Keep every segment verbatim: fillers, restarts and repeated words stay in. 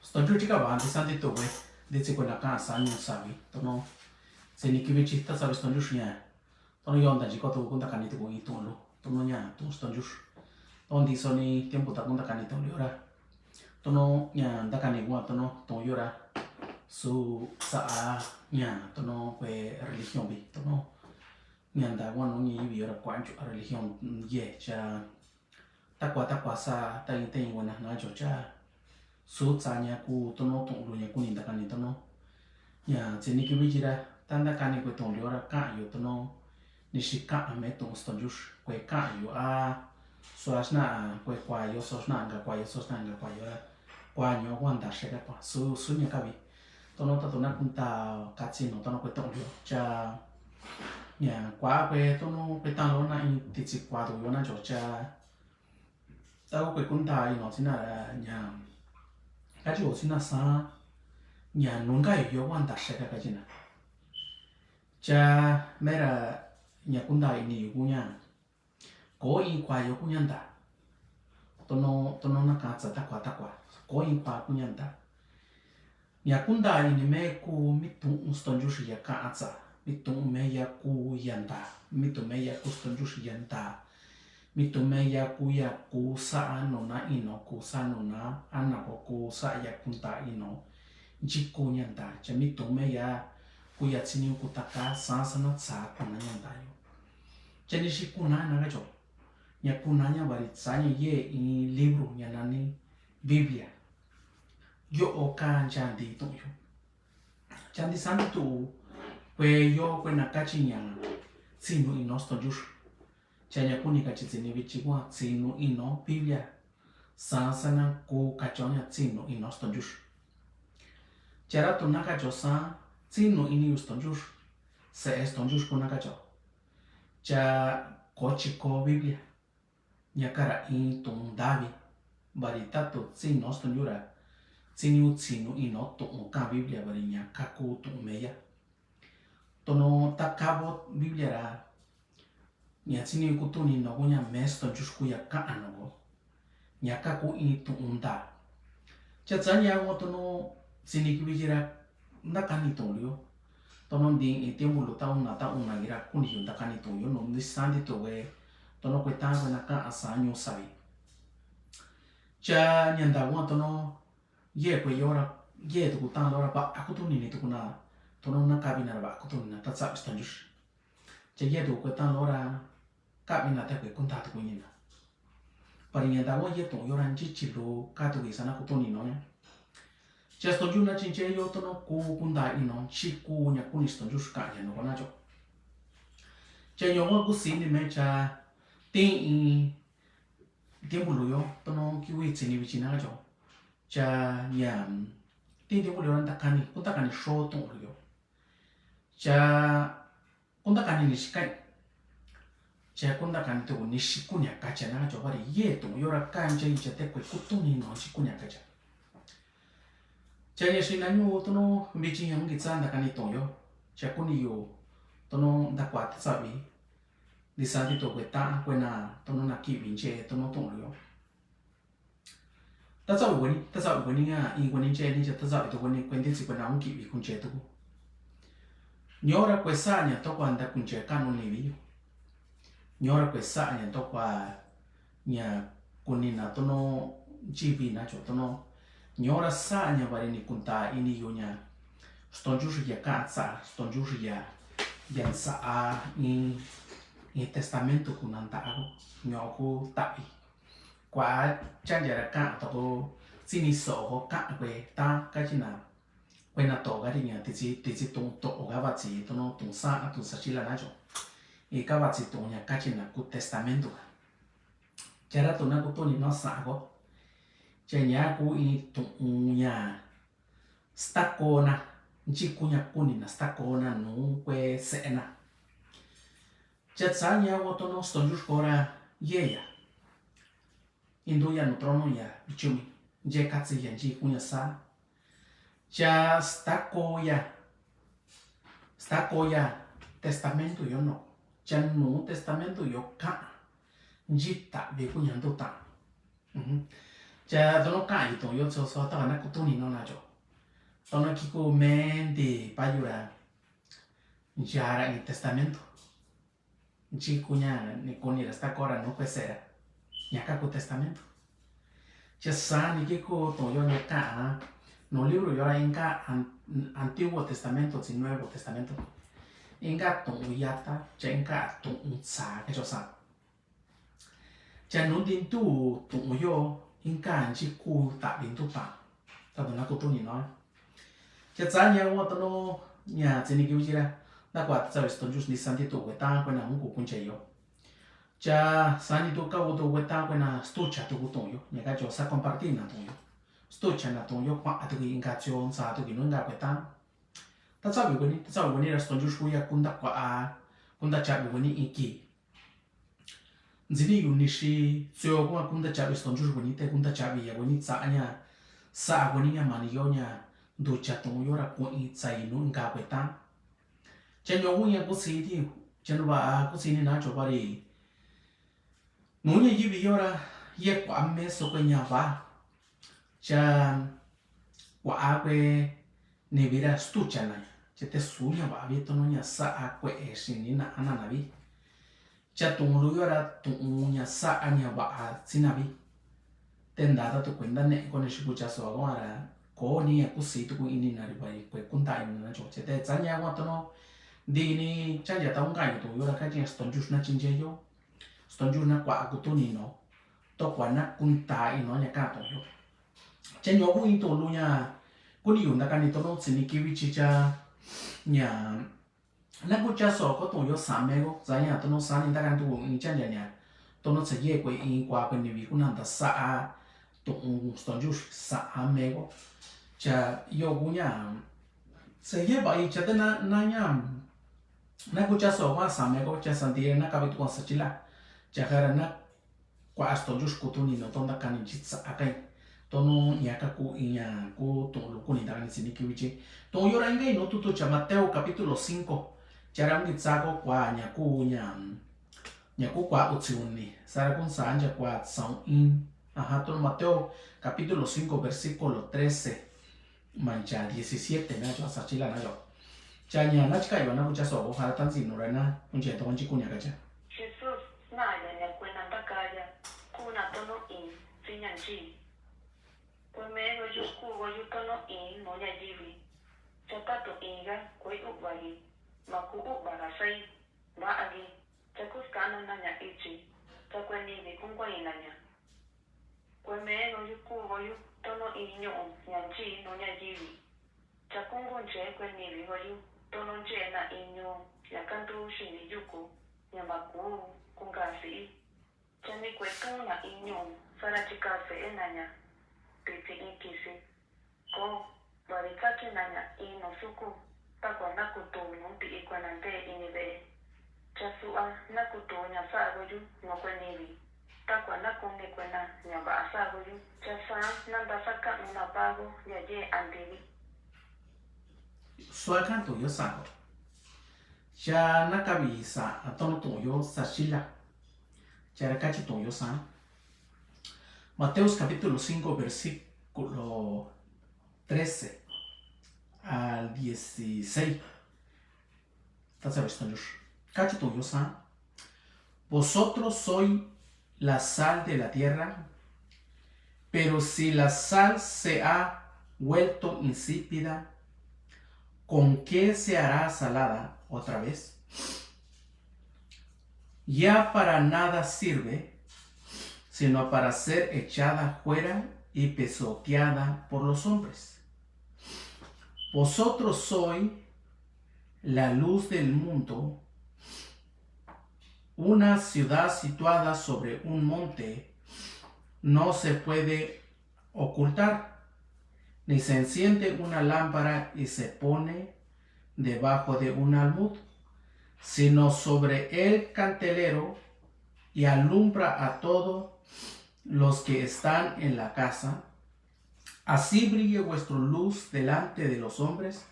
Stontyux chi kava nti santi tuve, nti tsi kuena ka'a sa ñusavi tono. Tsini kivi chi tatsavi stontyux ña tono yonta chi kotu kunta kani tuku i tu'un lu tono ña tu'un stontyux. Tono nti soni tiempo ta kunta kani tu'un lu yora. Tono ña nta kani kua tono tu'un yora. Su sa'a ña tono kue religión vi tono. Ña nta kua no ña yivi yora kua nchu religión ye cha. Takua takua sa ta in te in wena na cho cha. Su tsa ña ku tono tu'un lu ña ku ni nta kani tono. Ña tsini kivi chi ra ta nta kani kue tu'un lu yora ka'a yo tono. Ni xi ka'a me tu'un stontyux kue ka'a yo a. Su a sna kue kua yo so sna nga kua yo so sna nga kua yo a. Kua ño kua nta xe ka kua su su ña kavi. Tono ta tuna kunta katsi no tono kue tu'un lu yo cha. Ña kua kue tono kue tan lo na in ti tsi kua tu yo na cho cha. Tau kue kunta ino tsi na ra ña. Kachi o tsi na sa ña nunka yo yo kua nta xe ka kachi na. Cha mera ña kunta ini yo ku ña. Ko in kua yo ku ña nta. Tono tono na katsa takua takua. Ko in kua ku ña nta. Ña kunta ini me ku mi tu'un stontyux ya ka'a tsa, mi tu'un me ya ku ya nta, mi tu'un me ya ku stontyux ya nta, mi tu'un me ya ku ya ku sa'a nuna ino ku sa'a nuna ana ko ku sa'a ya kunta ino. Nchi ku ña nta, cha mi tu'un me ya ku ya tsini ku taka sa sa na tsa kuna ña nta yo. Cha ni xi kuna na ka cho. Ña kuna ña vari tsa ña ye in libro ña nani Biblia. Yo o ka ncha nti tu'un yo. Cha nti santi tu'un kue yo kue na kachi ña tsinu ino stontyux. Cha ña ku ni kachi tsini vichi kua tsinu ino Biblia. Sa sa na ku kacho ña tsinu ino stontyux. Cha ra tu na kacho sa tsinu ini yu stontyux. Se'e stontyux ku na kacho. Cha ko chi ko Biblia. Ña kara in tu'un ntavi vari tatu tsinu stontyux ra. Tsinu tsinu ino tu'un ka Biblia vari ña kaku tu'un meya. Tono ta kavo Biblia ra. Ña tsini kutuni no ku ña me stontyux ku ya ka'a no ko. Ña kaku in tu'un nta. Cha tsa ña ko tono tsini kivi chi ra. Nta kani tu'un lu yo. Tono nti in tiempo lu ta una ta una ira kuni yu nta kani tu'un yo no nti santi tu'un kue. Tono kue ta kue na ka'a sa ñusavi. Cha ña nta kua tono ye kue yora ye tuku ta lora va'a kutuni ni tuku na. Tono na kavi na ra va'a kutuni na ta tsavi stontyux. Cha ye tuku kue ta lora kavi na ta kue kunta tuku ñi na. Pari ña nta kua ye tu'un yora nchi chi lu ka tuku i sa na kutuni no ña. Cha stontyux na chinche yo tono ku kunta ino nchi ku ña kuni stontyux ka'a ña no ko na cho. Cha ño kua kusini me cha tin in tiempo lu yo tono kiwi tsini vichi na cho. Cha ña tin tiempo lu yo nta kani kunta kani xo tu'un lu yo. Cha kunta kani ni xi kai. Cha kunta kani tu'un ni xi kuña kacha na cho vari ye tu'un yora kancha i cha te kue kutuni no xi kuña kacha. Cha ña xi na ñu tono vichi ña ngi tsa nta kani tu'un yo. Cha kuni yu tono nta kua ta savi. Nti santi tu'un kue ta kue na tono na kivi nche tono tu'un lu yo. Ta tsavi kueni ta tsavi kueni nga in kueni nche ni cha ta tsavi tu kueni kue nti tsi kue na un kivi kunche tuku. Ñora kue sa ña tokua nta kunche kanu ni vi yo. Ñora kue sa ña tokua ña kuni na tono nchivi na cho tono. Ñora sa ña vari ni kunta ini yo ña. Stontyux ya ka'a tsa stontyux ya. Ya nsa'a in in testamento ku na nta'a ko ño ku tavi. Kua chancha ra ka'a toko tsini so'o ko ka'a kue ta kachi na. Kue na to'o ka ri ña titsi titsi tu'un to'o ka vatsi tono tu'un sa a tu'un sa chila na cho. I ka vatsi tu'un ña kachi na ku testamento ka. Cha ra tu'un na kutuni no sa ko. Cha ña ku i tu'un ña. Stakona nchi kuña kuni na stakona nu kue se'e na. Cha tsa ña wo tono stontyux kora yeya. Indu ya nu trono ya vichumi. Nche katsi ya nchi kuña sa. Cha stakoya. Stakoya testamento yo no. Cha nu testamento yo ka. Nchi tavi kuña ndu ta. Cha tono kayi toyo choso taba na kutuni no na cho. Tono kiku menti payu ra. Yara i testamento. Nchi kuña ni kuni ra sta kora no kuesera. Ña kaku testamento. Cha sani kiku toyo ña ka. No libro yora inka an-, Antiguo Testamento, chi Nuevo Testamento. Inka toyo yata, cha inka toyo sa, ke cho sa. Cha nunti ntu tu'un yo inka nchi ku ta'vi ntuta. Tatu na kutuni no. Cha tsa ña wa tono ña tsini kiwi chira. Na kua tsa visto njus ni santi tu kueta kuena un ku kunche yo. Cha sani tu kawu tu kueta kuena stucha tu kutu'un yo. Ña ka cho sa compartir na tu'un yo. Stucha na tu'un yo kua tu ki inka chon sa tu ki no inka kueta. Ta tsa bi kueni, ta tsa bi kueni ra stonjus kuya kunta kua a, kunta cha bi kueni inki. Nzini yu nixi, tseo kuma kunta chavi stonjus kueni te kunta chavi ya kueni tsa ña, sa kueni ña mani yo ña, nducha tong yo ra kueni tsa inu nga kueta. Cha nyogu ña kusi ti, cha nuba a kusi ni na cho bari. Nuña yivi yo ra, ye kua meso kue ña va. Cha kua kue nivi ra stucha na. Cha te su ña va vi tono ña sa a kue e sini na ana na vi. Cha tu'un luyo ra tu'un ña sa a ña va'a tsina vi. Te nda ta tu kuenta ne ko ne xiku cha so a ra ko ni ña kusi tu ku ini na ri bai kue kunta ini na cho. Cha te tsa ña wa tono di ni cha ya ta un ka yo tu yo ra ka chi ña stonjus na chinche yo. Stonjus na kua kutuni no. To kua na kunta ino ña ka to yo. Che ño ku in to lu ña kuni yu nda ka ni tono tsini kivi chi cha ña na ku cha so ko to yo sa me go za ña tono sa ni nda ka tu in cha ña ña tono tsa ye kue in kua kue ni vi ku na nda sa a to un stonjus sa a me go cha yo ku ña tsa ye ba i cha te na na ña na ku cha so wa sa me go cha sa ndi na ka vi tu sa chila cha ka ra na kua stonjus kutuni no to nda ka ni chi tsa a kai tono ña ka ku i ña ku to lu kuni nda ka ni tsini kivi chi to yo ra inga ino tu tu cha Mateo capítulo cinco cha ra ngi tsa ko kua ña ku ña ña ku kua utsi uni sa ra kun sa anja kua tsa un in. Aha, tono Mateo capítulo cinco versículo trece. Mancha diecisiete na cho sa chila na cho. Cha ña na chika yo na ku cha so ko hara tan si no ra na un che to un chi ku ña ka cha. Jesus na ya ña kue na nda ka ya ku na tono in si ña nchi. Kue me go yu ku go yu tono in no ña yivi. Cha ta to in ga kue u ba gi ma ku u ba ga sai ba a gi cha ku ska na na ña ichi cha kue ni vi ku ngua i na ña. Kue me go yu ku go yu tono in ñu'u ña nchi no ña yivi. Cha ku ngu nche kue ni vi go yu tono nche na in ñu'u ña ka ndu xini yuku ña ma ku ku nga si i. Cha ni kue tu na in ñu'u sa ra chi ka se e na ña. Titi in kisi ko bari ka ki na ña in no suku ta kua na ku tu no ti i kue na nte ini ve. Cha su a na ku tu ña sa go yu no kue ni vi ta kua na ku ni kue na ña ba sa go yu. Cha sa na nda sa ka no na pa go ya ye anti vi. Su a ka to yo sa go. Cha na ka vi sa a tono to yo sa chila. Cha ra ka chi to yo sa. Mateos capítulo cinco versículo trece al dieciséis. Ka chi to yo sa. Vosotros sois la sal de la tierra, pero si la sal se ha vuelto insípida, ¿con qué se hará salada otra vez? Ya para nada sirve, sino para ser echada fuera y pisoteada por los hombres. Vosotros sois la luz del mundo. Una ciudad situada sobre un monte no se puede ocultar, ni se enciende una lámpara y se pone debajo de un almud, sino sobre el candelero, y alumbra a todos los que están en la casa. Así brille vuestra luz delante de los hombres,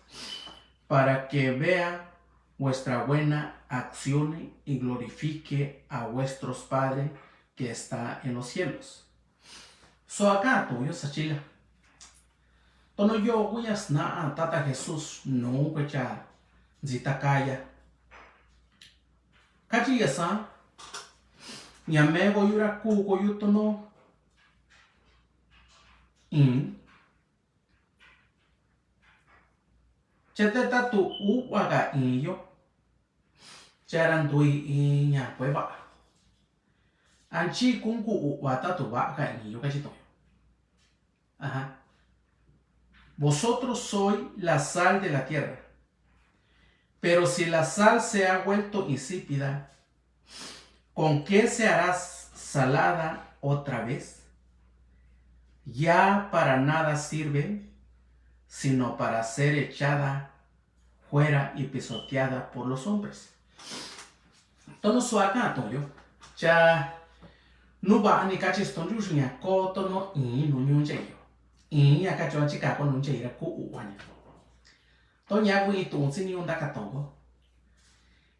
para que vea vuestra buena acción y glorifique a vuestros Padre que está en los cielos. Soakatun yo sachilae. Tono yo kuya sna'a tata Jesús nu kuecha ntsitakaya. Kachi ya sa ña meko yura kuko yu tono in. Cha teta tu uva ka in yo. Cha ra ntui in ña kueva. Anchi kunku uva ta tu va ka in yo kachi to. Ajá. Vosotros sois la sal de la tierra. Pero si la sal se ha vuelto insípida, ¿con qué se hará salada otra vez? Ya para nada sirve, sino para ser echada fuera y pisoteada por los hombres. Tono suaka toyo. Cha nuva ni kachi stonju ña ko tono in nu ñunche yo. In ña kacho chika ko nunche ira ku uwa ña. Toña ku i tuun tsini un daka tongo.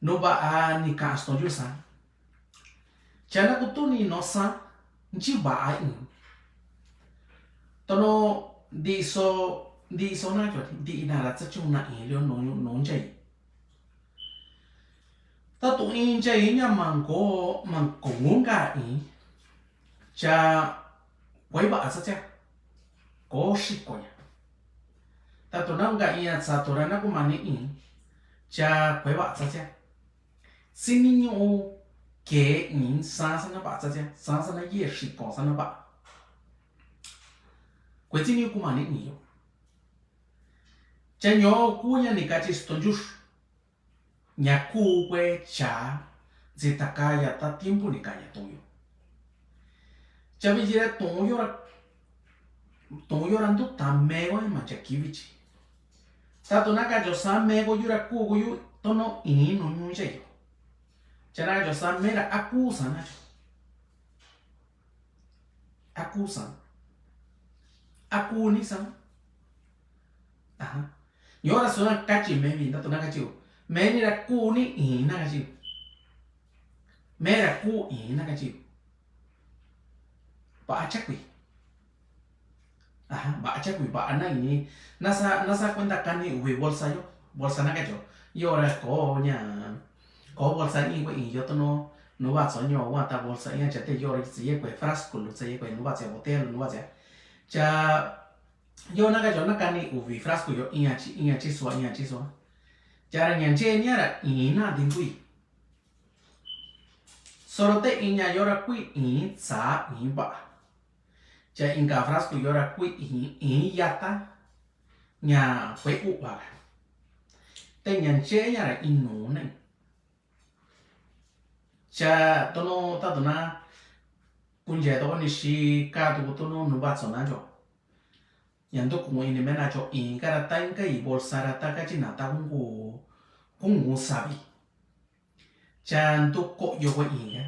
Nuva a ni ka stonju sa. Chana kutuni no sa nchi ba a in. Tono di so di so na cho di na ra tsa chung na in lio no no nche. Ta tu in nche ña manko manko ngunga in. Cha kuai ba a sa cha. Ko shi ko ña. Ta tu na nga in a tsa tu ra na ku ma ni in. Cha kuai ba a sa cha. Tsini ñu'u ke in sa sa na ba tsa tsia, sa sa na ye shi ko sa na ba. Kue tsini ku ma ni in yo. Cha ño ku ña ni ka chi stonjux. Ña ku kue cha zi ta ka ya ta tiempo ni ka ya tong yo. Cha vi jira tong yo ra tong yo ra ndu ta me ko ma cha ki vi chi. Sa to na ka jo sa me ko yu ra ku ko yu tono in no nyu che yo. Cha na ka jo sa me ra a ku sa na jo. A ku sa. A ku ni sa. Aha. Nyo ra so na ka chi me mi na to na ka chi yo. Me ni ra ku ni in na ka chi yo. Me ra ku in na ka chi yo. Ba a cha kui. Aha, ba a cha kui ba a na ini. Nasa nasa kuenta kani uwi bolsa yo. Bolsa na ka yo. Yo ra ko ña. Ko bolsa in kue in yo tono. No ba so ño wa ta bolsa in a cha te yo ra tsi ye kue frasco lu tsi ye kue no ba tsi botelo no ba tsi. Cha yo na ka yo na kani uwi frasco yo in a chi in a chi so in a chi so. Cha ra ña che ña ra in na din kui. Soro te in ña yo ra kui in tsa in ba. Cha in ka frasco yo ra kui in in yata. Ña kue u ba. Te ña che ña ra in nu ne. Cha tono ta tona. Kunje to ni shi ka tu tono nu ba so na jo. Ña ndu ku ini me na jo in ka ra ta in ka i bolsa ra ta ka chi na ta kungu kungu sabi. Cha ndu ko yo ko in ka.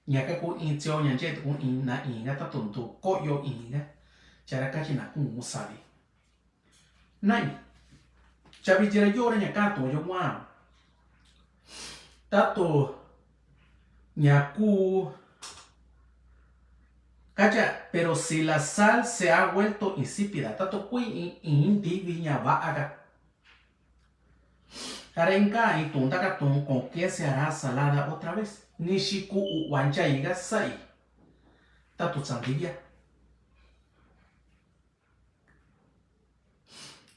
Ña ka ku in tsio ña nche tu ku in na in ka ta tu ndu ko yo in ka. Cha ra ka chi na kungu sabi. Nai. Cha vi jira yo ra ña ka to yo wa. Ta to ña ku Kacha, pero si la sal se ha vuelto insípida, ta to kui in in divi ña va a ka. Ara in ka in tun ta ka tun con qué se hará salada otra vez. Ni shi ku u wan cha i ga sai. Ta to tsan divia.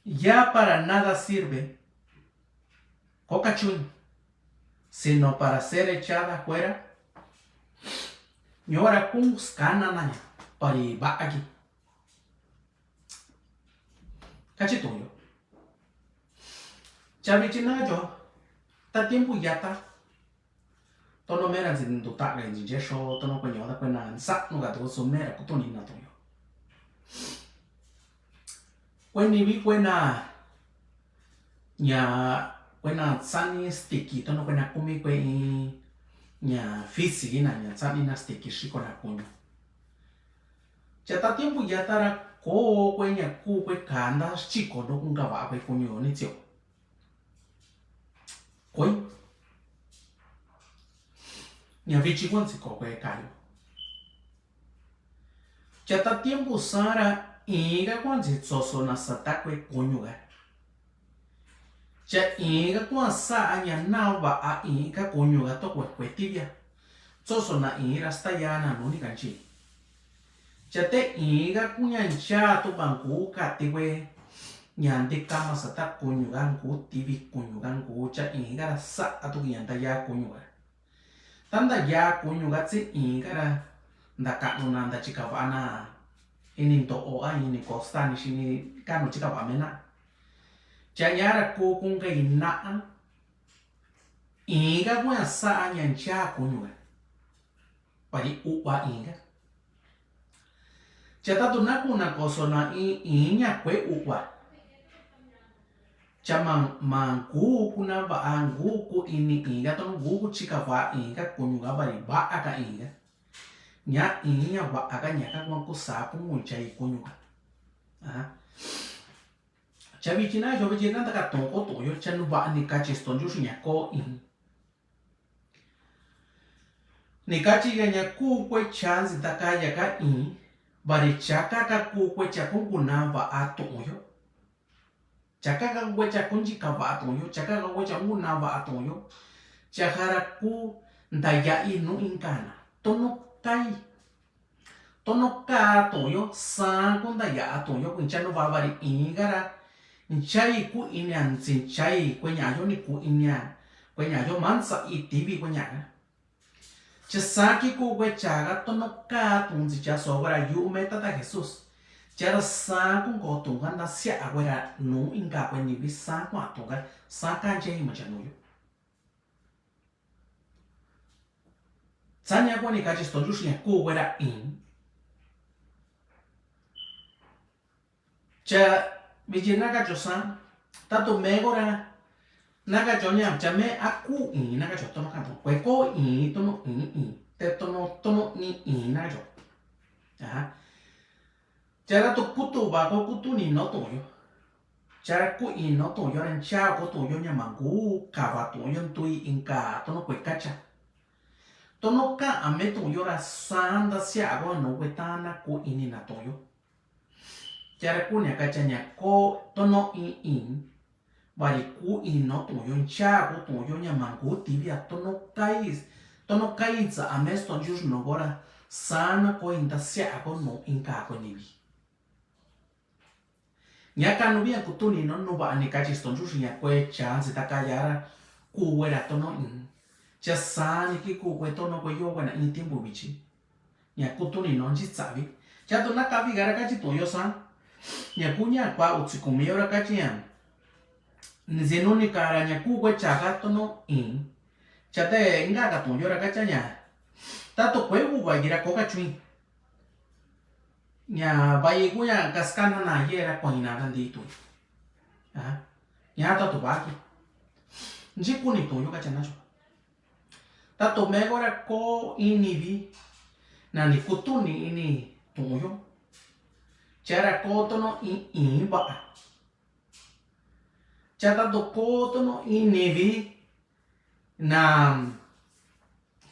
Ya para nada sirve. Ko ka chun. Sino para ser echada fuera. Ñora kun skana naña. Pari ba aki. Kachi tuyo. Chavi china yo. Ta tiempo ya ta. Tono mera nzi ndu ta ga nzi je sho tono kue ño ta kue na nsa nu ga tu su mera kutu ni na tuyo. Kue ni vi kue na ña kue na tsani stiki tono kue na kumi kue in ña fisi na ña tsani na stiki shiko na kuñu. Cha ta tiempo ya ta ra ko kue ña ku kue kanda chiko no kunga va kue kuñu ni tsio. Koi. Ña vichi kuan si ko kue kayo. Cha ta tiempo saara iinka kuanzi tsosona sataque kuñuga. Cha iinka kuan sa'a ña nava'a iinka kuñuga tokuekue tivia. Tsosona iin ra satayana nuni kanchi. Cha te iinka kuña ncha tuba ngu katigue. Ña nti kama sata kuñuga ngu tivi kuñuga ngu cha iinka ra sa'a tuku ña ntaya kuñuga. Tanda ya kuñuga tsi iinka ra nda ka'nu na nda chikava na ini nto'o a ini kosta ni xini kanu chikava mena. Cha ña ra kuku ngai na'a iinka kuña sa'a ña ncha kuñuga. Pari u'ua iinka. Cha tatu naku na kosona iin iin ña kue u'ua. Cha ma ma ngu ku nava'a ngu ku ini iinka tonu ngu ku chikava iinka kuñuga vari va'a ka iinka. Ña iin ña va'a ka ña ka kuan ku sa ku ngu nchai kuñuga. Cha vichi na yo vichi na nda ka tuun ko tuun yo cha nuva'a ni kachi stonyu xi ña ko iin. Ni kachi ya ña kukue cha nsi ta ka ya ka iin vari cha ka ka kukue cha ku ngu nava'a tuun yo. Cha ka ka kukue cha ku nchikava'a tuun yo cha ka ka kukue cha ku ngu nava'a tuun yo. Cha jara ku nda ya i nu inkana tono kai. Tono ka tuun yo san ku nda ya tuun yo ku ncha nuva'a vari iinka ra nchai ku inia ntsi nchai kue ña yo ni ku inia kue ña yo mansa i tivi kue ña ka. Cha san ki kukue cha ka tono ka tuun ntsi cha so kue ra yu'u me tata Jesús. Cha ra san ku nko tuun ka nda sia'a kue ra nu inka kue nivi san kua tuun ka san ka nchai ma cha nu yo. Tsaña kua ni kachi stonyu xi ña kukue ra iin. Cha vichi na kacho san tatu meko ra na kacho ña cha me a ku iin na kacho tono ka tuun kue ko iin tono iin iin te tono tono iin iin na kacho. Cha ra tu kutu va ko kutu ni no tuun yo. Cha ra ku iin no tuun yo ra ncha ko tuun yo ña ma ngu kava tuun yo ntui inka tono kue kacha. Tono ka ame tuun yo ra san nda sia ko no kue tana ku iin ni na tuun yo. Cha ra ku ña kacha ña ko tono iin iin. Vari ku iin no tuun yo ncha ko tuun yo ña ma ngu tivia tono kai tono kai tsa ame stonyu no ko ra san na ko inda sia ko no inka ko nivi. Ña ka nuvia kutuni no nuva ni kachi stonyu ña kue chansi ta ka ya ra kue ra tono iin. Cha san ni ki kue tono kue yo kue na iin tiempo vichi. Ña kutuni no nchi tsavi. Cha tu na kavi ka ra kachi tuun yo san. Ña ku ña kua utsi kumi yo ra kachi ña. Nzi nu ni ka ra ña ku kue cha ka tono iin. Cha te inka ka tuun yo ra kacha ña. Ta to kue uva gi ra ko ka chuin. Ña vayi ku ña kaskana na ye ra kuaina ra ndi tuun. Ña ta to vaki. Nchi kuni tuun yo kacha na cho. Ta to meko ra ko ini vi na ni kutuni ini tuun yo. Cha ra ko tono iin iin va'a. Cha ta to ko tono ini vi na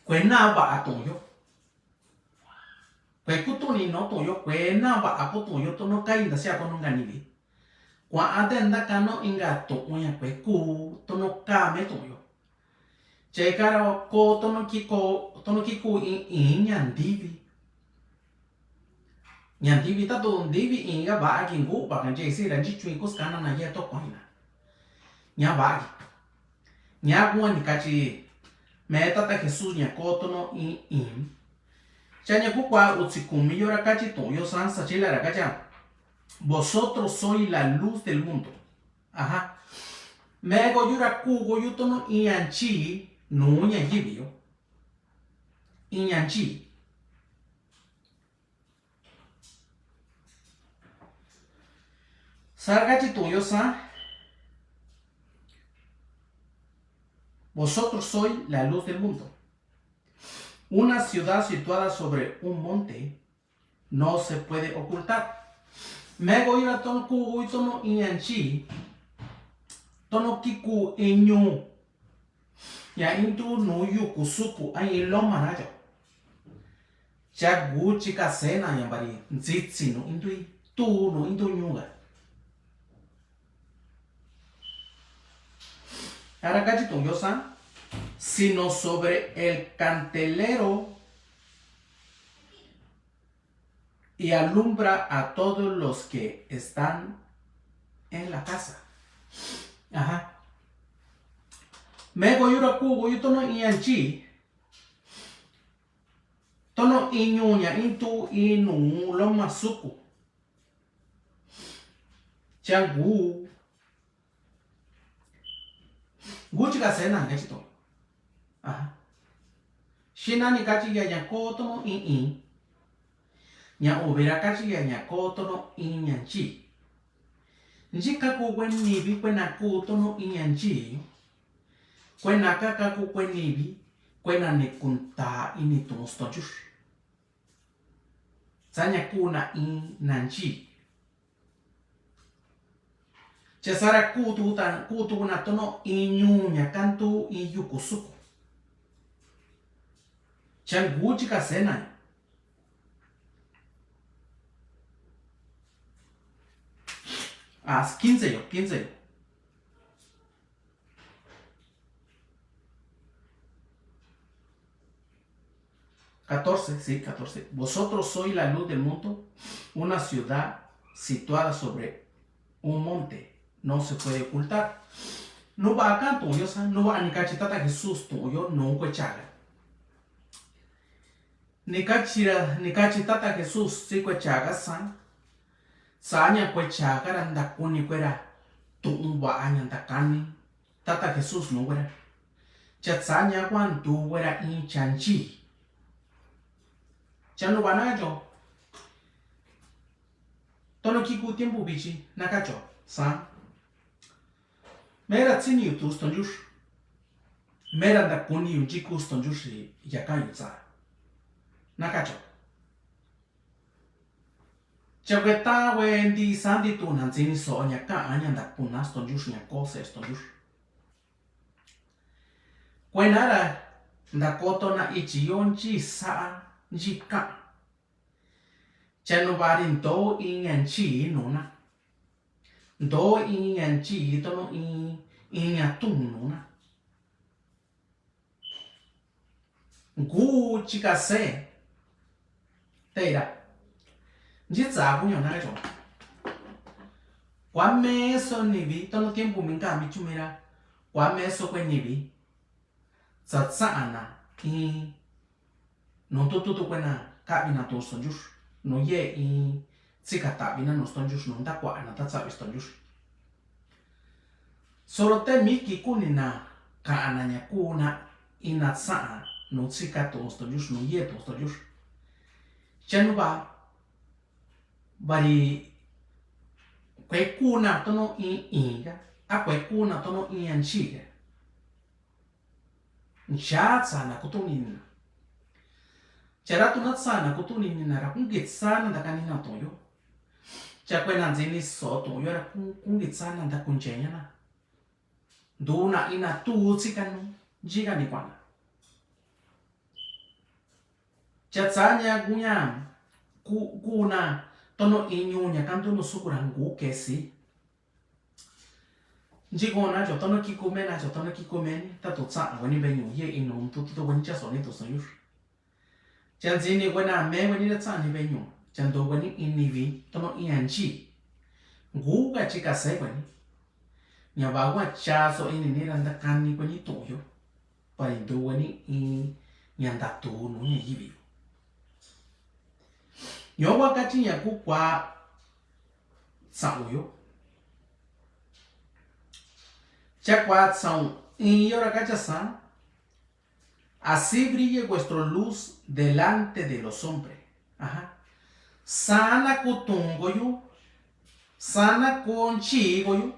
kue na va'a tuun yo. Kue kutuni no tuun yo kue na va'a ko tuun yo tono kai nda sia ko no nga nivi. Kua'a te nda ka no inka tuun ña kue ku tono ka me tuun yo. Che kara ko tono ki ko tono ki ku iin iin ña ndivi. Ña ndivi ta tu ndivi inka va'a ki ngu va'a ka nche isi ra nchi chuin kuskana na ye to kuaina. Ña va'a ki. Ña kua ni kachi me tata Jesús ña ko tono iin iin. Cha ña ku kua utsi kumi yo ra kachi tuun yo san sa chila ra kacha. Vosotros sois la luz del mundo. Aha. Meko yu ra kuko yu tono iin ña nchi nu ña yivi yo. Iin ña nchi. Sa ra kachi tuun yo san. Vosotros sois la luz del mundo. Una ciudad situada sobre un monte no se puede ocultar. Meko yu ra tono kuko yu tono iin ña nchi. Tono ki ku iin ñu. Ña iin tu nu yuku suku a iin loma na cho. Cha Ngu chikasena ña bari ntsitsi nu intuí, tu nu intu ñuga. Ara kachi tu'un yo sa, sino sobre el candelero y alumbra a todos los que están en la casa. Aha. Mexiko yura kuku yu tono iña nchi. Tono iñu ña intu inu loma suku. Cha Ngu. Ngu chikasena kachi to. Aha. Xina ni kachi ya ña ko tono iñi. Ña uvera kachi ya ña ko tono iña nchi. Nchi kaku kue nivi kuena ku tono iña nchi. Kuena ka kaku kue nivi kuena ni kunta ini tu'un stonchux. Saña kuna iña nchi. Cha sara kutu ta, kutu na tono iñu ña kantu iñu kusuku. Cha Ngu chikasena. Ah, quince yo, quince yo. Catorce, sí, catorce. Vosotros sois la luz del mundo, una ciudad situada sobre un monte no se puede ocultar. Nuva kan tu'un yo sa, nuva ni kachi Tata Jesús tu'un yo nu kue chaga. Ni kachi ra, ni kachi Tata Jesús si kue chaga sa. Saña kue chaga ra nda kuni kue ra tu'un va'a ña nda kani Tata Jesús nu kue ra. Cha saña kua ndu kue ra iña nchi. Cha nuva na kacho. Tono kiku tiempo vichi na kacho. Sa. Mera tsini yu tu'un stonchux. Mera nda kuni yu nchi ku stonchux ya kayu tsa. Na kacho. Cha kue ta kue nti sa nti tu'un na ntsini so'o ña ka'a ña nda kuna stonchux ña ko se stonchux. Kue nara nda koto na ichi yo nchi sa'a nchi ka'a. Cha nuva ri nto iña nchi nuna. Nto iña nchi tono i, iña tu'un nuna. Ngu chikase. Tera. Nchi tsa kuño na kacho. Kua meso nivi tono tiempo mi nka mi chumera. Kua meso kue nivi. Tsatsa'a na i nu tutu tu kue na kavi na tu'un stonchux. Nu ye i tsika tavi na nu stonchux nu nda kua na ta tsavi stonchux. Solo te mi ki kuni na ka'a na ña ku na i na tsa'a nu tsika tu'un stonchux nu ye tu'un stonchux. Cha nuva bari kue ku na tono i iña a kue ku na tono iña nchiga. Ncha tsa na kutu'un nina. Cha ra tuna tsa na kutu'un nina ra kungitsa na nda kanina tu'un yo. Cha kue na ntsini so'o tu'un yo ra kungitsa na nda kuncheña na. Ndu na ina tu tsi kanu nchi kani kuana. Cha tsaña kuña ku, kuna tono iñu ña kantu nu suku ra ngu kesi. Nchi kona cho tono kikume na cho tono kikume ni tatu tsa'a kue ni veñu ye inu tutu kue ni cha soni tu'un stonchux. Cha ntsini kue na me kue ni ra tsa'a ni veñu cha ndu kue ni inivi tono iña nchi. Ngu ka chikase kue ni. Ña va kua cha so ini ni ra nda kani kue ni tu'un yo. Pari ndu kue ni iña nda tu nu ña yivi yo. Ño kua kachi ña ku kua tsa'u yo. Cha kua tsa'u iñu ra kacha sa. Así brille vuestro luz delante de los hombres. Aha. Sana ku tungo yu. Sana ku nchi ko yu.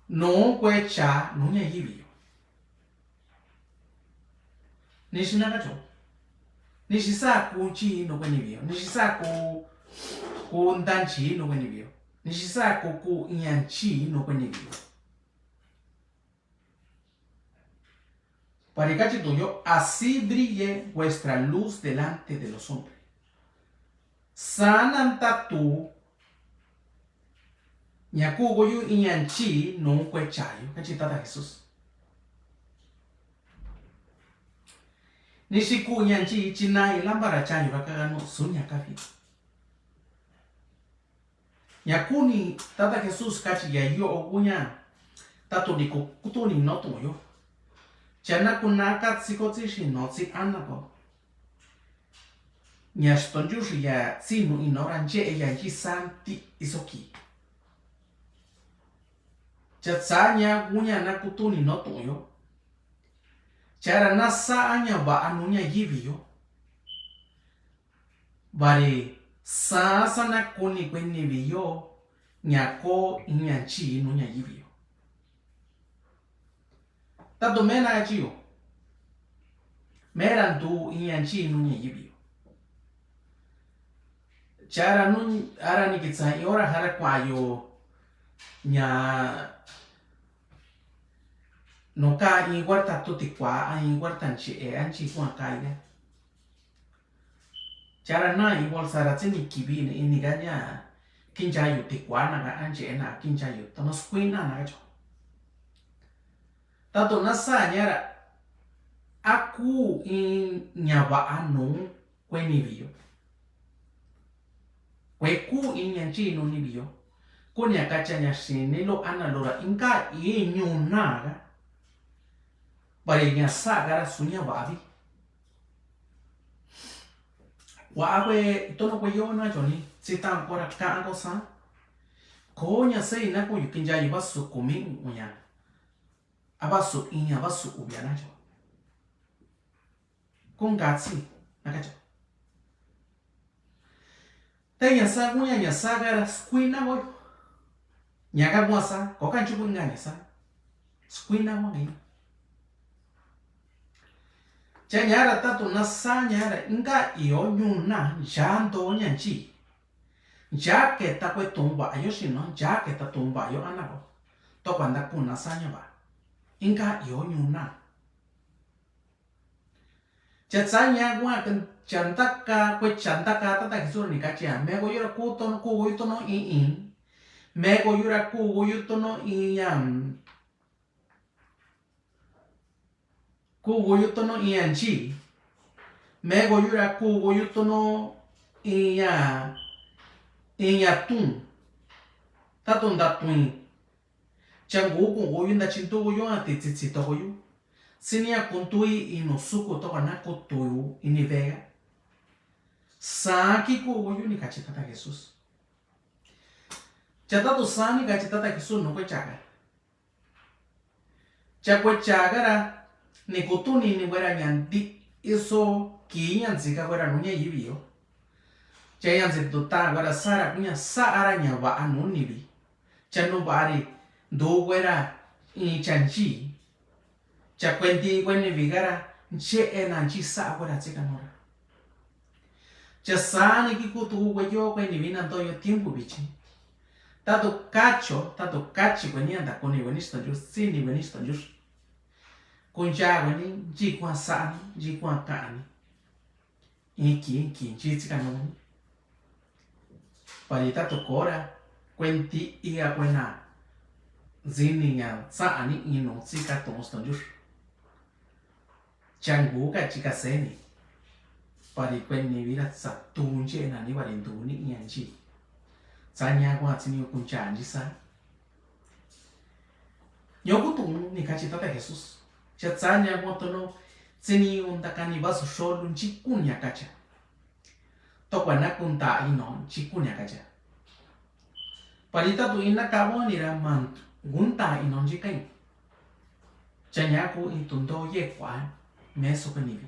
Nu kue cha nu ña yivi yo. Nixi na kacho. Nixi sa ku nchi nu kue nivi yo. Nixi sa ku, ku nda nchi nu kue nivi yo. Nixi sa ku, ku iña nchi nu kue nivi yo. Para que kachituyo, así brille vuestra luz delante de los hombres. Sana ntato ña ku'ukoyu iña nchi nu kuechayo, kachi Tata Jesus. Nixi ku'u iña nchi, chi nai lámpara chayo ra kaka nu suña kafi. Ña kuni Tata Jesus kachi ya yo'o kuña, tato ni kutuni no tu'uyo. Cha na kuna katsi kotsi xi no tsi ana ko. Ña xtonchuxi ya tsinu ino ra nche'e ya nchi santi isoki. Cha tsa ña kuña na kutuni no tu'uyo. Cha ra na sa'a ña va'a nu ña yivi yo. Vari sasa na kuni kuenivi yo ña ko iña nchi nu ña yivi yo. Tato mena kachi yo. Mera ntu iña nchi nu ña yivi yo. Cha ra nu ara ni kitsa i ora jara kuayo ña no ka i kuarta tu ti kua a i kuarta nchi e a nchi kua ka i. Cha ra na i bolsa ra tsini kivi ini ga ña kinchayu ti kua na ga anchi ena kinchayu tono skuina na ga cho. Tato na sa ña ra a ku i ña va'a nu kuenivi yo. Kue ku i ña nchi nu nivi yo. Kuni a kacha ña xini lo ana lo ra inka i ñu na ga. Vari ña sa ga ra suña va'a vi. Kua kue tono kue yo na choni, tsi tan kora ka ko sa. Ko ña sei na ko yu kinchayu vasu kumi uña. A vasu iña vasu uvia na cho. Ko ngatsi na kacha. Te ña sa kuña ña sa ga ra skuina ko. Ña ka kua sa, ko ka nchuku inka ña sa. Skuina ko ngi. Cha ña ra tato na sa ña ra inka io ñu na ya nto ña nchi. Ya keta kue tun va'a yo xi no, ya keta tun va'a yo ana ko. To kua nta kuna sa ña va. Inka io ñu na. Cha tsa ña kua, cha ntaka, kue cha ntaka Tata Jesús ni kachi a. Meko yu ra ku tono, ku yu tono i i. Meko yu ra ku yu tono i ya. Ku yu tono i ya nchi. Meko yu ra ku yu tono i ya. I ya tun. Tato nta tun. Changu kungu yu nta chintu yu a ti tsitsi toko yu. Sini a kuntui inu suku toko na kutu yu ini vega. Sa ki ku yu ni kachi Tata Jesús. Cha tato sa ni kachi Tata Jesús no kue chaga. Cha kue chaga ra ni kutuni ni kue ra ña nti iso ki ña ntsika kue ra nu ña yivi yo. Cha ña ntsi tu ta kue ra sa ra kuña sa ara ña va'a nu nivi. Cha nu va'a ri ndu kue ra i cha nchi. Cha kue nti kue nivi ga ra nche'e na nchi sa kue ra tsika nu ra. Cha sa ni ki kutu kue yo kue nivi na nto yo tiempo vichi. Tato kacho, tato kachi kue ni anda kuni kue ni stonju, sini kue ni stonju. Kuncha kue ni, nchi kua sa ni, nchi kua ka ni. Inki, inki, nchi tsika nu ni. Pari tato kora, kue nti i a kue na. Ntsini ña sa ni inu tsika tu stonju. Changu ka chika seni. Pari kue ni vira tsa tu nchi e na ni pari ntu ni i a nchi. Tsa ña kua tsini kuncha nchi sa. Ño kutu ni kachi Tata Jesús. Cha tsa ña kua tono tsini unda kani vasu xolu nchi kuña kacha. Tokua na kunta ino nchi kuña kacha. Pari tato ina kavo ni ra man kunta ino nchi kai. Cha ña ku i tunto ye kua meso kue nivi.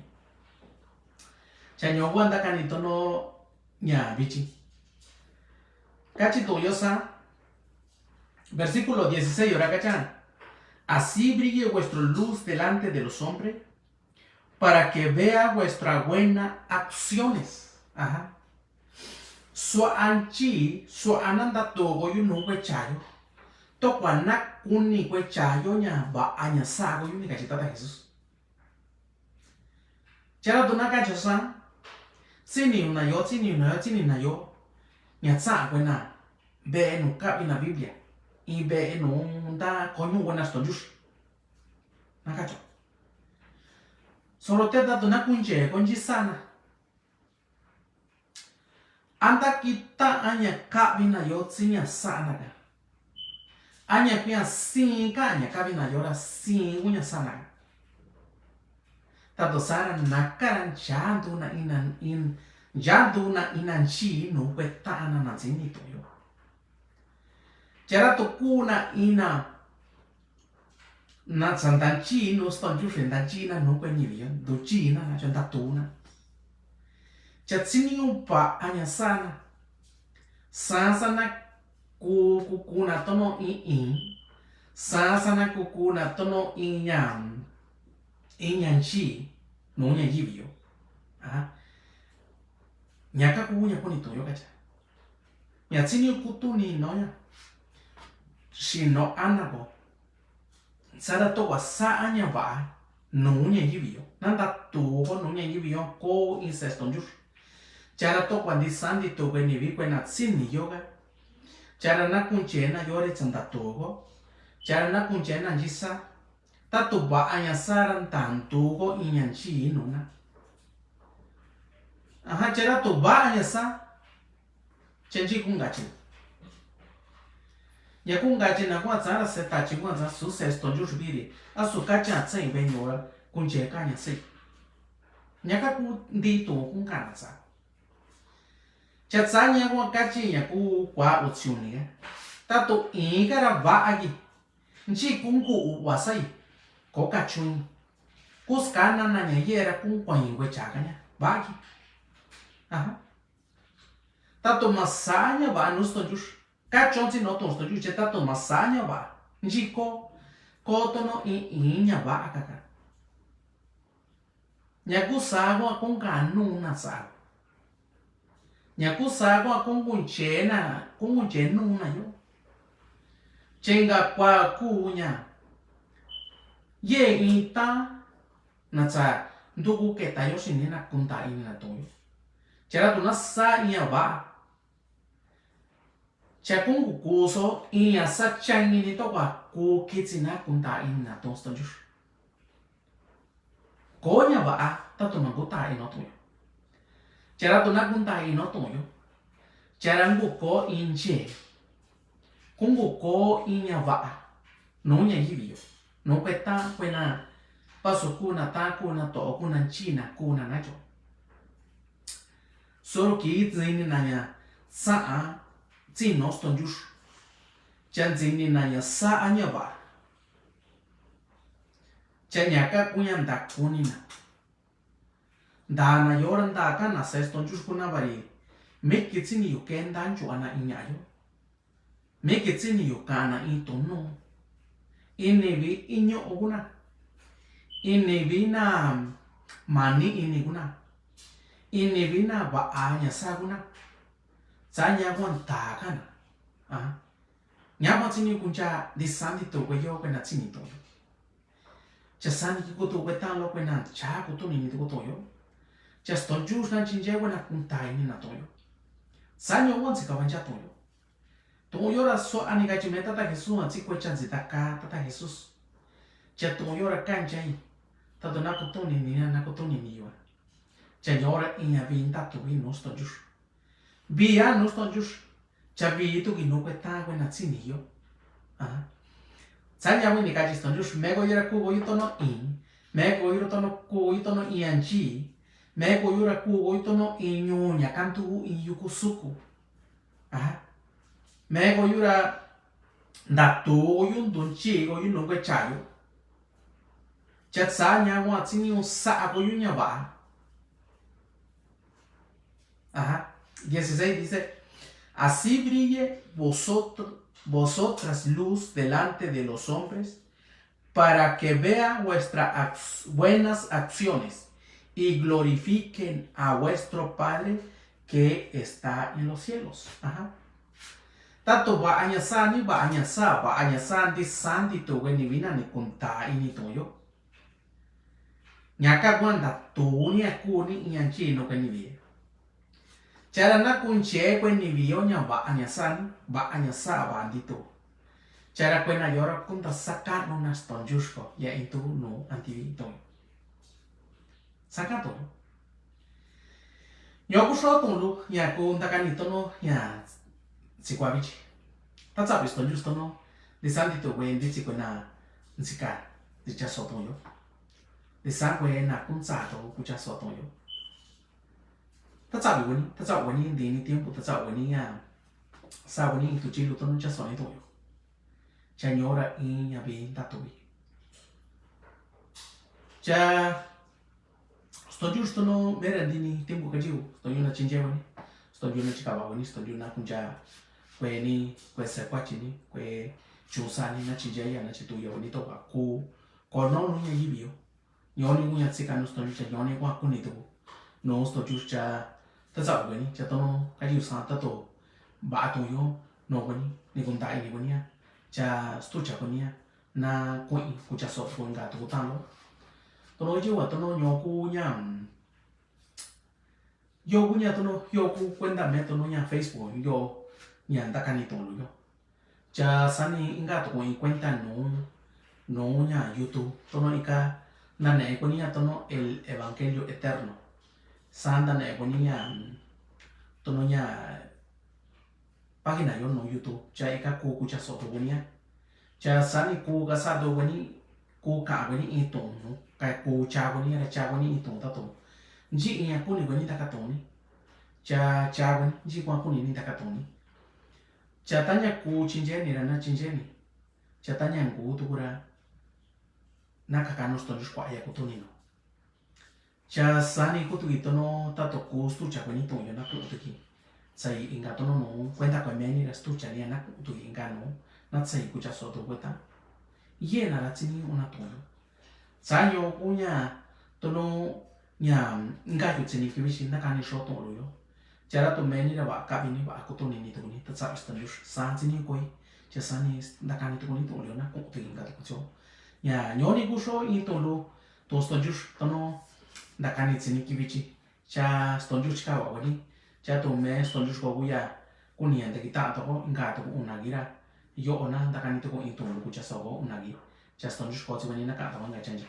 Cha ño kua nta kani tono ña vichi. Kachi tu yo sa. Versículo dieciséis, ora kacha. Así brille vuestra luz delante de los hombres, para que vea vuestra buena acciones. Ajá. Sua'a nchi, sua'a na nta tu koyu nu kue chayo. Tokua na kuni kue chayo ña va'a ña sa koyu ni kachi Tata Jesús. Chara to na kacho sa, tsini na yo, tsini na yo, tsini na yo. Ña tsa kue na, be nu kabi na Biblia. I be nu da ko ñu kue na stonjus. Na kacho. Soro te ta to na kunche, kunchi sana. Anda kita aña kabi na yo tsi ña sana ka. Aña kuña sin ka aña kabi na yo ra sin kuña sana ka. Tato sara naka ra ncha ndu na ina in, ncha ndu na ina nchi nu kue ta na na ntsini to yo. Chara to ku na ina na tsa nda nchi nu stonjus, nda nchi na nu kue ñivi yo, ndu nchi na, cha nda tu na. Cha tsini u ba aña sana. Sa sana ku, ku, ku na tono i, i. Sa sana ku, ku na tono i ña, i ña nchi, nu ña yivi yo. A. Ña ka ku ña kuni to yo kacha. Ña tsini u ku tuni no ña. Sino ana ko. Sara to kua sa aña ba, nu ña yivi yo. Na nda tu ko nu ña yivi yo, ko in sa stonjus. Chara to kua ndi sandi to kue nivi kue na tsini yo ka. Chara na kunche na yo ri tsa nda tu ko. Chara na kunche na nchi sa. Tato ba aña sara nda ndu ko i ña nchi nu na. Aha, chara to ba aña sa. Chenji kungachi. Ña kungachi na kuatsa ra se tachi kuatsa su se stonjus biri. A su kacha tsa i be ñora kunche ka ña se. Ña ka ku ndi to kungana sa. Cha tsa ña kua kachi ña ku kua u tsiuni. Tato i kara ba agi. Nchi kungu u wasai. Ko kachun. Kuskana na ña yera kun kua i kue chaka ña. Ba agi. Aha. Tato ma sa ña ba nu stonjus. Kachon tsi no to stonjus che tato ma sa ña ba. Nchi ko. Ko tono i, i ña ba kaka. Ña ku sa kua kunganu na sa. Ña ku sa kua kungunche na, kungunche nu na yo. Chenga kua ku ña. Ye i ta na tsa nduku keta yo sini na kunta ini na to yo. Chara to na sa i ña ba. Cha kungu kuso i ña sa changini to kua ku kitsi na kunta ini na to stonjus. Ko ña ba a, tato na kunta ino to yo. Chara to na kunta ino to yo. Chara ngu ko inche. Kungu ko i ña ba a. Nu ña yivi yo. Nu kue ta kue na. Paso kuna ta kuna to kuna nchina kuna na yo. Soro ki ntsini na ña sa a tsi no stonjus. Cha ntsini na ña sa a ña ba. Cha ña ka kuña nda kuni na. Nda na yora nda ka na se stonjus kuna bari. Meki tsini yu ke nda nchua na i ña yo. Meki tsini yu kana i tono. Ini vi i ño'o kuna. Ini vi na mani ini kuna. Ini vi na ba a ña sa kuna. Tsa ña kua nda kana. A. Ña kua tsini kuncha di sandi to kue yo kue na tsini to yo. Cha sani ki kutu kue talo kue na cha kutu ni ni kutu yo. Cha stonjus na chinje kue na kunta ini na to yo. Sa ño wan tsi kavancha to yo. To yo ra so ani ka chi me tata Jesús a tsi kue cha nsi ta ka tata Jesús. Cha to yo ra kancha i. Tato na kutu ni ni na kutu ni ni yo. Cha yo ra i ña vinta to vi no stonjus. Via nu stonjus. Cha vi tu ki nu kue ta kue na tsini yo. A. Tsa ña wi ni ka chi stonjus. Me ko yura ku ko yu tono i. Me ko yura tono ku ko yu tono i anji. Me ko yura ku ko yu tono i ñu ña kantu i yu ku suku. A. Me ko yura nda tu ko yu ndun chi ko yu nu kue cha yu. Cha tsa ña wa tsini un sa ko yu ña va. Ajá. Dieciséis dice, así brille vosotr-, vosotras luz delante de los hombres, para que vean vuestras ac-, buenas acciones y glorifiquen a vuestro Padre que está en los cielos. Ajá. Tato va aña sa ni va aña sa, va aña sa ndi sa ndi to weni vina ni kunta ini to yo. Ña ka guanta tuni a kuni iña chi no ka nivi. Chara na kunche kue nivi yo ña va'a ña san, va'a ña sa va ndito. Chara kue na yora kunta saka no na stonjusko ya intu no antivi to. Saka to. Ño ku so tun lu, ña ku ndakani tono, ña tsikua vichi. Tatsavi stonjus tono, di san ndito kue ndi tsikue na ntsika, di cha so tun yo. Di san kue na kuntsa to ku cha so tun yo. Tatsavi weni, tatsavi weni, ndi ni tiempo, tatsavi weni, ña. Sa weni, tu chi lu tono cha so ni tun yo. Cha ñora iña vi tatuvi. Cha stonjus tono mera ndi ni tiempo kajiu, stonjus na chinje weni. Stonjus na chikava weni, stonjus na kunja. Kue ni, kue se kua chini, kue chusa ni na chinje ya na chitu ya weni to ka ku. Ko no nu ña yivi yo. Ñoni kuña tsika no stonjus cha ñoni kua kuni to. No stonjus cha tatsavi weni, cha tono, kajiu sa tato. Ba to yo, no weni, ni kunta ini weni ya. Cha stucha weni ya. Na kuñi, kucha so kuñi nga to talo. Tono jiwa tono ño kuña. Yo kuña tono, yo ku cuenta me tono ña Facebook, yo ña ndakani tono yo. Cha sani inka tono i cuenta no, no ña YouTube, tono ika, nane kuña tono el evangelio eterno. Sa nane kuña, tono ña, página yo no YouTube, cha ika ku kucha so to kuña. Cha sani ku kasa to kuñi, ku ka kuñi i to no, ka ku cha kuñi, ka cha kuñi i to ta to. Nji iña kuni kuñi ta ka to ni. Cha, cha kuñi, nji kua kuni ni ta ka to ni. Cha taña ku chinje ni ra na chinje ni. Cha taña ku tu kura. Na ka ka no stonjus kua ya ku to ni no. Cha sani kutuki tono tato ku stucha kuñi to yo na kutuki. Sai inka tono no, cuenta kue meni ra stucha ni na kutuki inka no, na sai kucha so to kueta. Ye na ra tsini una to yo. Sa yo kuña tono ña inka yo tsini kivichi na kani so to lo yo. Cha ra to meni ra va ka vini va ku to ni ni to ni, ta sa stonjus, sa tsini koi. Cha sani ndakani to ni to lo na kutuki inka to kucho. Ña, ñoni ku so i to lo. To stonjus tono ndakani tsini kivichi. Cha stonjus chika wa wani. Cha to me stonjus ko kuya. Kuni ya ndaki ta to ko inka to ko una gira. Yo ona ndakani to ko i to lo kucha so ko una gi. Cha stonjus ko tsi wani na ka to ko nga chanja.